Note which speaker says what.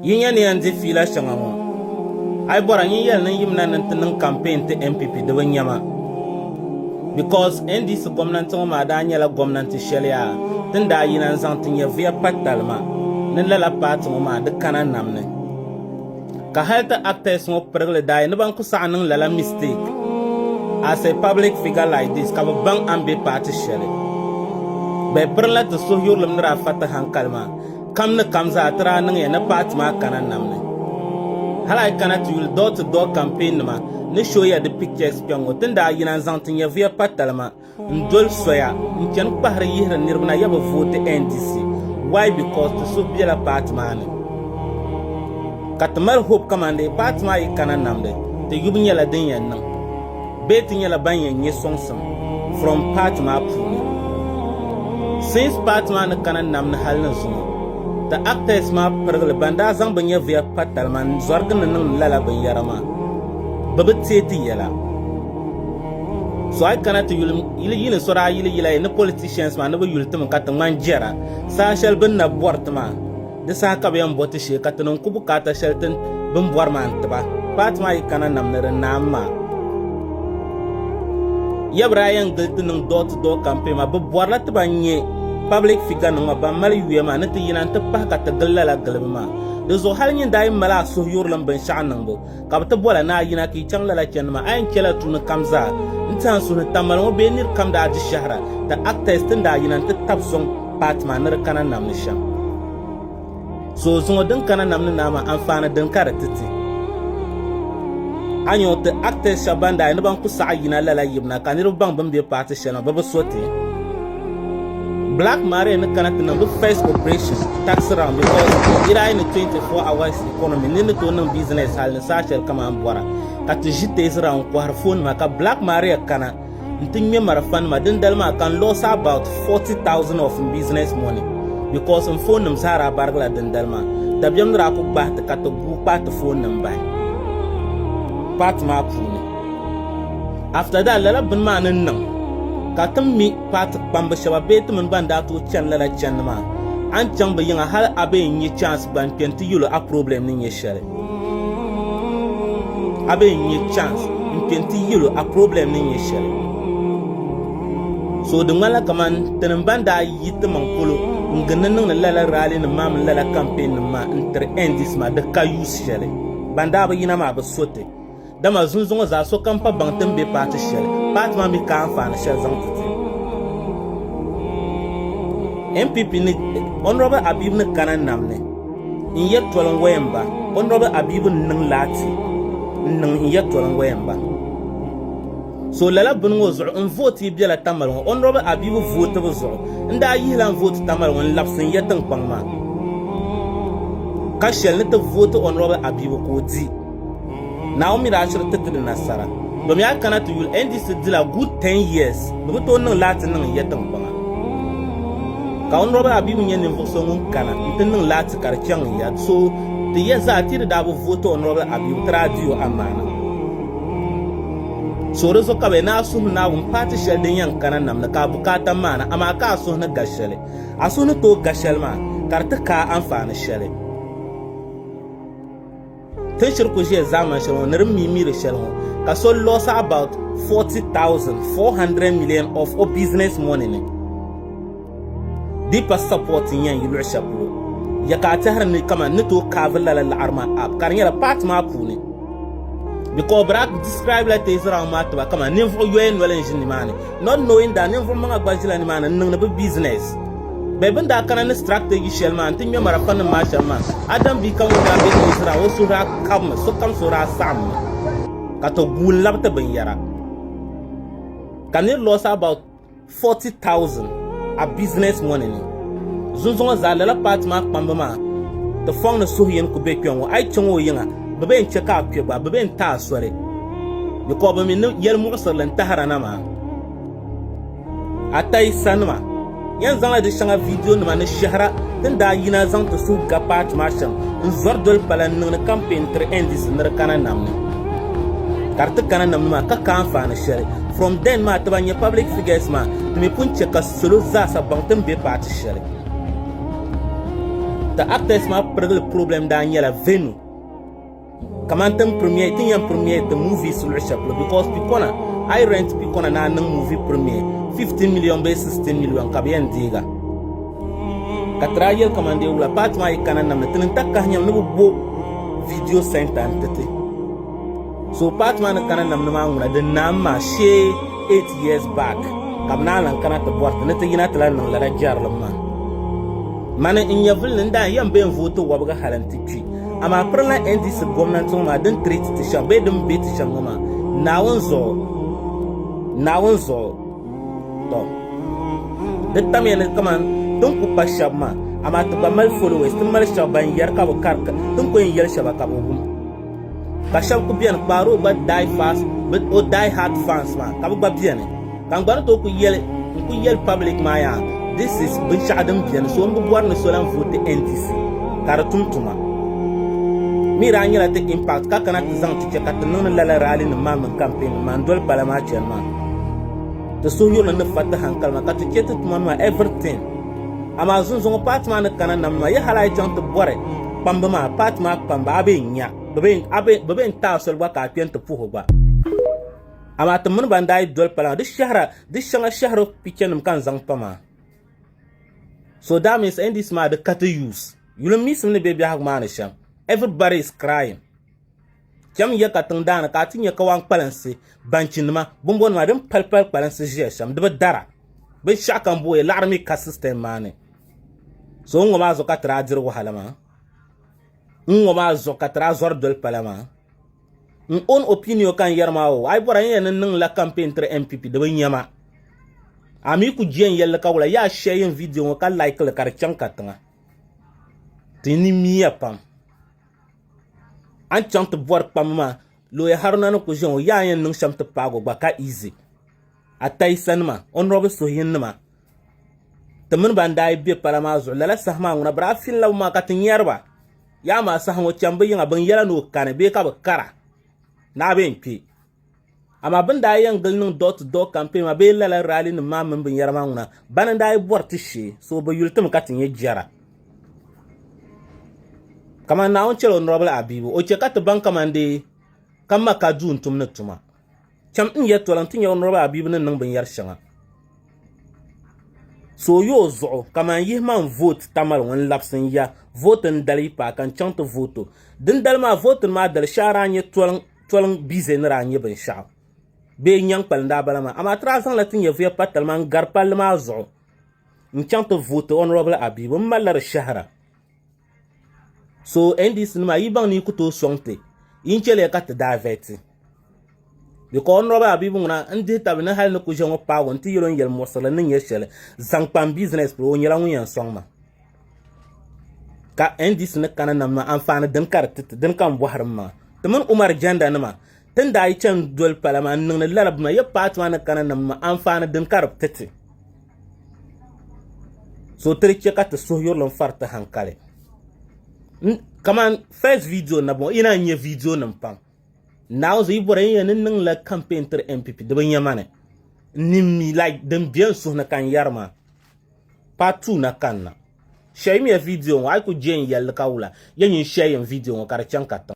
Speaker 1: Yi nya ni yɛn di fiila shɛŋa ŋɔ, a yi bɔra nyin yɛli ni n yimina ni n ti niŋ campaign ti NPP di bi nya ma because NDC gomnanti ŋɔ maa daa nyɛla gomnanti shɛli yaa ti ni daa yina n-zaŋ ti nyɛvuya pa talima ni lala paati ŋɔ maa di kana nam ni. Ka hali ti actors ŋɔ pirigili daa yi ni ban ku saɣi niŋ lala mistake as a public figure like this ka bi baŋ a ni be paati shɛli. Bɛ pirinla ti suhuyurilim ni daa fa ti hankali maa. Kam ni kam zaa ti daa niŋya ni paati maa kana nam ni. Hali a yi kana ti yuli door to door campaign nima ni show ya di pictures kpɛŋ ŋɔ ti ni daa yina n-zaŋ ti nyɛvuya pa talima n-doli soya n-chani kpahiri yihiri niriba na ya bi vooti NDC. Why? Because ti suhu bela paati maa ni. Ka ti mali hope kaman dee paati maa yi kana namdi ti yubu nyɛla din yɛn niŋ. Bee ti nyɛla ban yɛn nyɛ sɔŋsim from party maa puuni. Since party maa ni kana nam ni hali ni zuŋɔ, ti actors maa pirigili ban daa zaŋ bɛ nyɛvuya pa talima n-zɔrigi ni niŋdi lala binyɛra maa, bɛ bi teei ti yɛla. So a yi kana ti yuli yili yi ni so daa yili yila yi ni politicians maa ni bɛ yuli ti mi ka ti ŋmani jɛra saha shɛli bɛ ni na bɔri ti maa. Di saha ka bɛ yɛn bo ti shee ka ti niŋ ku bukaata shɛli ti bɛ ni bɔri maa n-ti ba. Paati maa yi kana nam ni di naam maa, ya bɛ daa yɛn gili ti niŋ door to door campaign maa, bɛ bɔrila ti ban nyɛ public figure nim maa, ban mali yuya maa ni ti yina n-ti pahi ka ti gili lala gilibu maa. Di zuɣu hali nyin daa yi mali a suhuyurilim binshɛɣu niŋbu ka bɛ ti bɔla ni a yina ka yi chaŋ lala chandi maa, a yɛn chɛla tuuni kam zaa n-ti a n suhu ni tamali ŋɔ bee nir kam daa di shɛhira ti actors ti ni daa yina n-ti tabi sɔŋ paati maa ni di kana nam ni shɛm. So zuŋɔ din kana nam ni naa maa anfaani din ka di ti ti. A nya o ti actors shɛba ban daa yi ni ban ku saɣi yina lala yibu na ka niriba baŋ bɛ ni be paati shɛli maa bɛ bi so ti. Black Maria ni kana ti niŋ bɛ first operation taxi round because yi daa yi ni 24 hours economy nir ni tooi niŋ business hali ni saha shɛli kaman bɔra ka ti ʒi taxi round n-kɔhiri phone nima ka Black Maria kana n-ti ŋme marafa nima dindali maa ka n loss about 40,000 of n business money because n phone nim zaa daa barigila dindali maa dabiɛm ni daa ku gbahi ti ka ti guui kpahi ti phone nim bahi party maa puuni. After that lala bini maa ni niŋ ka ti mi paati kpamba shɛba bee ti mini ban daa tooi chani lala chandi maa, a ni chaŋ bɛ yiŋa hali a bee n-nya chance gba n-kpe nti yɛl o a problem ni nyɛ shɛli. A bee n-nya chance n-kpe nti yɛl o a problem ni nyɛ shɛli. So di ŋmanila kaman tinim ban daa yi ti maŋ polo n-gindi niŋdi lala rally nim maa mini lala campaign nim maa n-tiri NDC maa di ka use shɛli. Ban daa bi yina maa bi so ti. Dama zunzuŋɔ zaa sokam pa baŋ ti ni be paati shɛli, paati maa mi ka anfaani shɛli zaŋ ti ti. NPP ni Honourable Abibu ni kana nam ni n yɛ toli n waya m-ba Honourable Abibu n niŋ laati n niŋ n yɛ toli n waya m-ba. So lala bini ŋɔ zuɣu n vote yi bela Tamale ŋɔ Honourable Abibu vootibu zuɣu n daa yihila n vote Tamale ŋɔ n labisi n yɛ tiŋkpaŋ maa ka shɛli ni ti vote Honourable Abibu ka o di. Naawuni mi daa shiri ti ti di nasara. Domi a kana ti yuli NDC dila good 10 years bɛ bi tooi niŋ laati niŋ n ya tiŋkpaŋa. Ka Honourable Abibu nyɛ ninvuɣ so ŋun kana n-ti niŋ laati ka di chaŋ n ya. So ti ya zaa ti di daa bi vooti Honourable Abibu ti daa di o amaana. So di zuɣu ka bɛ ni a suhi Naawuni paati shɛli din yɛn kana nam ni ka a bukaata maana amaa ka a suhi ni ga shɛli. A suhi ni tooi ga shɛli maa ka di ti ka a anfaani shɛli. Ti ni shiri ku ʒiya zaamani shɛli ŋɔ ni di miimiiri shɛli ŋɔ ka so loss about 40,400 million of o business money ni di pa support n yɛn yi luɣi shɛli polo ya ka a tɛhiri ni kaman ni tooi kaaviri lala laɣiri maa up ka di nyɛla party maa puuni because bɛ daa describe la teezi round maa tiba kaman ninvuɣu yoya noli n ʒi nimaani not knowing that ninvuɣu maŋa gba ʒila nimaani n niŋdi bɛ business. Bɛ bɛn daa kana ni strategy shɛli maa nti ŋme marafanim maa shɛm maa, Adam bia kam ŋun daa be Israel, o suhu daa kabimi, sokam suhu daa saɣimmi, ka ti guui n-labi ti binyɛra. Ka nir lost about 40,000 a business money ni. Zunzuŋɔ zaa lala paati maa kpamba maa ti fɔŋ ni suhu yini ku be kpɛŋ ŋɔ. A yi chaŋ o yiŋa, bɛ bee n-che ka a kpe gba, bɛ bee n-ti a soli because bɛ mi ni yɛli muɣisirili n-tahira na maa. Atayisa nima yɛn zaŋla di shɛŋa viidiyonima ni shɛhira din daa yina zaŋ ti suhu ga paati maa shɛm n-zɔri doli pala n-niŋdi campaign tiri NDC ni di kana nam ni. Ka di ti kana nam ni maa ka ka anfaani shɛli. From then maa ti ban nyɛ public figures maa ti mi pun che ka salo zaasa baŋ ti ni be paati shɛli. Ti actors maa pirigili problem daa nyɛla venue. Kaman tin premiere, tin yɛn premiere ti movies luɣi shɛli polo because Pikona, a yi rent Pikona ni a niŋ movie premiere, 15 million bee 16 million ka bɛ yɛn deega. Ka ti daa yɛli kaman dee wula party maa yi kana nam ni ti ni takahi nyam ni bɛ bo video center n-ti ti. So party maa ni kana nam ni maa ŋuna di naam maa shee 8 years back ka bɛ naan lan kana ti bɔri ti ni ti yina ti lahi niŋ lala jɛrilim maa. Mani n nyɛvuli ni n daa yɛn be n vooti wɔbiga hali nti kpi. Amaa pirinla NDC gomnanti ŋɔ maa din treat ti shɛm bee din be ti shɛm ŋɔ maa, Naawuni zuɣu, Naawuni zuɣu, tɔ! Di tamya ni kaman ti ni ku pa shɛba maa, amaa ti gba mali followers, ti mali shɛba ban yɛri ka bɛ kari ti ni ku yɛn yɛli shɛba ka bɛ wum. Ka shɛba ku beni kpaari o gba die fast, o die hard fans maa ka bɛ gba beni. Ka n gba ni tooi ku yɛli, n ku yɛli public maa yaa, this is binshɛɣu din beni, so n bi bɔri ni so lan vote NDC ka di tum tuma. Mi daa nyɛla ti impact ka kana ti zaŋ ti chɛ ka ti niŋdi lala rally nim maa mini campaign nim maa n doli pala maa chani maa. Ti suhuyurili ni fa ti hankali maa ka ti chɛ ti tuma nima everything. Amaa zunzuŋɔ party maa ni kana nam maa, yi hali a yi chaŋ ti bɔri kpamba maa, party maa kpamba a bee n-nya, bɛ bee n-taai a soli gba ka a kpe n-ti puhi o gba. Amaa ti mini ban daa yi doli pala maa, di shɛhira, di shɛŋa shɛhiri pichanima ka n zaŋ pa maa. So that means NDC maa di ka ti use. Yuli miisim ni be biɛhigu maa ni shɛm. Everybody is crying. Cham ya ka tiŋ daani ka a ti nya kawan kpalinsi, banchinima, bumbɔnima din pali pali kpalinsi ʒiya shɛm, di bi dara. Binshɛɣu kam booya, laɣiri mi ka system maa ni. So n ŋɔ maa zuɣu ka ti daa diri wahala maa. N ŋɔ maa zuɣu ka ti daa zɔri doli pala maa. N own opinion ka n yɛri maa o, a yi bɔra n yɛn ni niŋ la campaign tiri NPP di bi nya ma. A mi ku je n yɛlli ka wula yaa share n video ŋɔ ka like li ka di chaŋ katiŋa. Ti ni miya pam. A ni chaŋ ti bɔri kpamba maa, Lawyer Haruna ni ku ʒiya ŋɔ yaa yɛn niŋ shɛm ti paagi o gba ka easy. Atayisa nima, Honourable Suhuyini nima, ti mini ban daa yi be pala maa zuɣu lala saha maa ŋuna bɛ daa finila bɛ maa ka ti nyari ba. Yaa maa saha ŋɔ cham bɛ yiŋa bɛ ni yɛla ni o kani bee ka bɛ kara ni a bee n-kpe. Amaa bɛ ni daa yɛn gili niŋ door to door campaign maa bee lala rally nim maa mini binyɛra maa ŋuna bana n-daa yi bɔri ti shee so bɛ yuli timi ka ti nyɛ jɛra. Kaman Naawuni chɛla Honourable Abibu o che ka ti baŋ kaman dee ka ma ka duu n-tum ni tuma. Cham n yɛtɔla nti nya Honourable Abibu ni niŋ binyɛr shɛŋa. So o yo o zuɣu ka man yihi man vote Tamale ŋɔ n-labisi n ya vote n dali yi paai ka n chaŋ ti vote o. Dindali maa voting maa dali shɛhi daa nyɛ toliŋ toliŋ busy ni daa nyɛ binshɛɣu bee nyaŋkpali n-daa bala maa amaa ti daa zaŋla ti nyɛvuya pa tali maa n-gari palli maa zuɣu n-chaŋ ti vote Honourable Abibu m malila di shɛhira. So NDC nima yi baŋ ni yi ku tooi sɔŋ ti yin chɛliya ka ti divert because Honourable Abibu ŋuna n dihi tabili ni hali ni ku ʒe ŋɔ paagi o n ti yɛl o ni yɛli muɣisirili ni nyɛ shɛli zaŋ kpa n business polo o nyɛla ŋun yɛn sɔŋ ma ka NDC ni kana nam maa anfaani dini ka di ti ti dini ka n bɔhiri m maa ti mini Umar Janda nima ti ni daa yi chani doli pala maa n niŋdi lala bima ya paati maa ni kana nam maa anfaani dini ka di ti ti So ti di chɛ ka ti suhuyurilim fari ti hankali. Kaman first video na bɔŋɔ, yi naan nya video nim pam. Naawuni zuɣu yi bɔra yi yɛn ni niŋla campaign tiri NPP, di bi nya ma ni. N ni mi like din be n suhu ni ka n yɛri maa. Part 2 na kanna. Share miya video ŋɔ, a yi ku je n yɛlli ka wula, ya nyin share yim video ŋɔ ka di chaŋ katiŋ.